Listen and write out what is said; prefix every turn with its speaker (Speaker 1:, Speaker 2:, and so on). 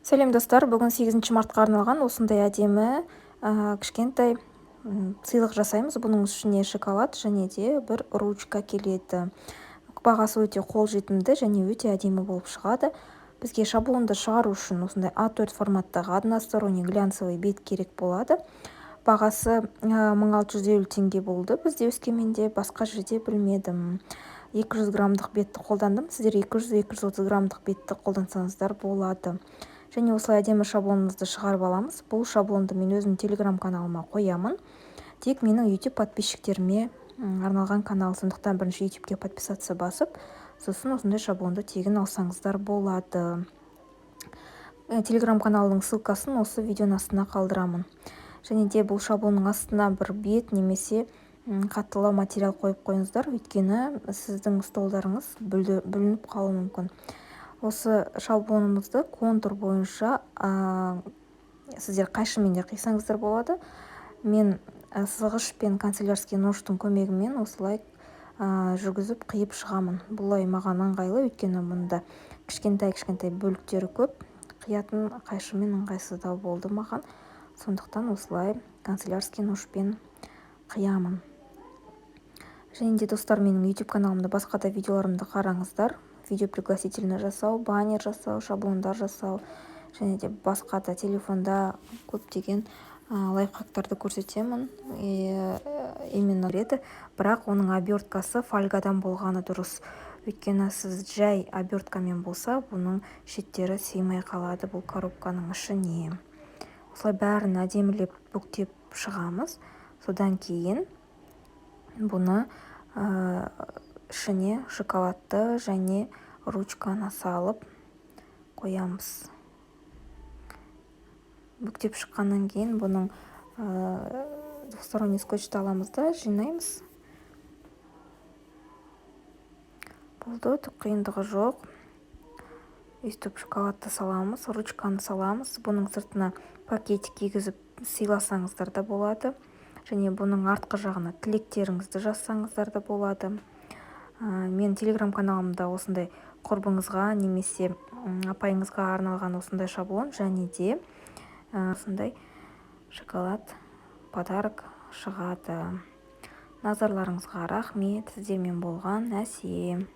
Speaker 1: Сәлем, достар! Бүгін 8 мартқа арналған осындай әдемі кішкентай сыйлық жасаймыз. Бұның ішіне шоколад және де бір ручка келеді. Бағасы өте қолжетімді және өте әдемі болып шығады. Бізге шаблонды шығару үшін осындай А4 форматтағы односторонний глянцевый бет керек болады. Бағасы 1650 теңге болды бізде Өскеменде, басқа жерде білмедім. 200 граммдық бетті қолдандым, сіздер 200-230 граммдық бетті қолдансаңыздар болады. Және осылай әдемі шаблонымызды шығарып аламыз. Бұл шаблонды мен өзімнің Телеграм каналыма қоямын. Тек менің YouTube подписчиктеріме арналған канал, сондықтан бірінші YouTubeке подписаться басып, сосын осындай шаблонды тегін алсаңыздар болады. Телеграм каналының ссылкасын осы видеоның астына қалдырамын. Және де бұл шаблонның астына бір бет немесе қаттылау материал қойып қойыңыздар, өйткені сіздің столдарыңыз бүлініп қалуы мүмкін. Осы шаблонымызды контур бойынша сіздер қайшымен де қисаңыздар болады. Мен сызғыш пен канцелярский нождың көмегімен осылай жүргізіп, қиып шығамын. Бұлай маған ыңғайлы, өйткені мұнда кішкентай кішкентай бөліктері көп, қиятын қайшымен ыңғайсыздау болды маған, сондықтан осылай канцелярский ножпен қиямын. Және де, достар, менің YouTube каналымда басқа да видеоларымды қараңыздар: видео пригласительный жасау, баннер жасау, шаблондар жасау және де басқа да телефонда көптеген лайфхактарды көрсетемін. Именно береді, бірақ оның оберткасы фольгадан болғаны дұрыс, өйткені сіз жай оберткамен болса, бұның шеттері сыймай қалады бұл коробканың ішіне. Осылай бәрін әдемілеп бүктеп шығамыз. Содан кейін бұны ішіне шоколадты және ручканы салып қоямыз. Бүктеп шыққаннан кейін бұның двухсторонний скотчты аламыз да, жинаймыз. Болды, түк қиындығы жоқ. Өйстіп шоколадты саламыз, ручканы саламыз. Бұның сыртына пакетик кигізіп сыйласаңыздар да болады және бұның артқы жағына тілектеріңізді жазсаңыздар да болады. Мен Телеграм каналымда осындай құрбыңызға немесе апайыңызға арналған осындай шаблон және де осындай шоколад подарок шығады. Назарларыңызға рахмет! Сіздермен болған Әсем.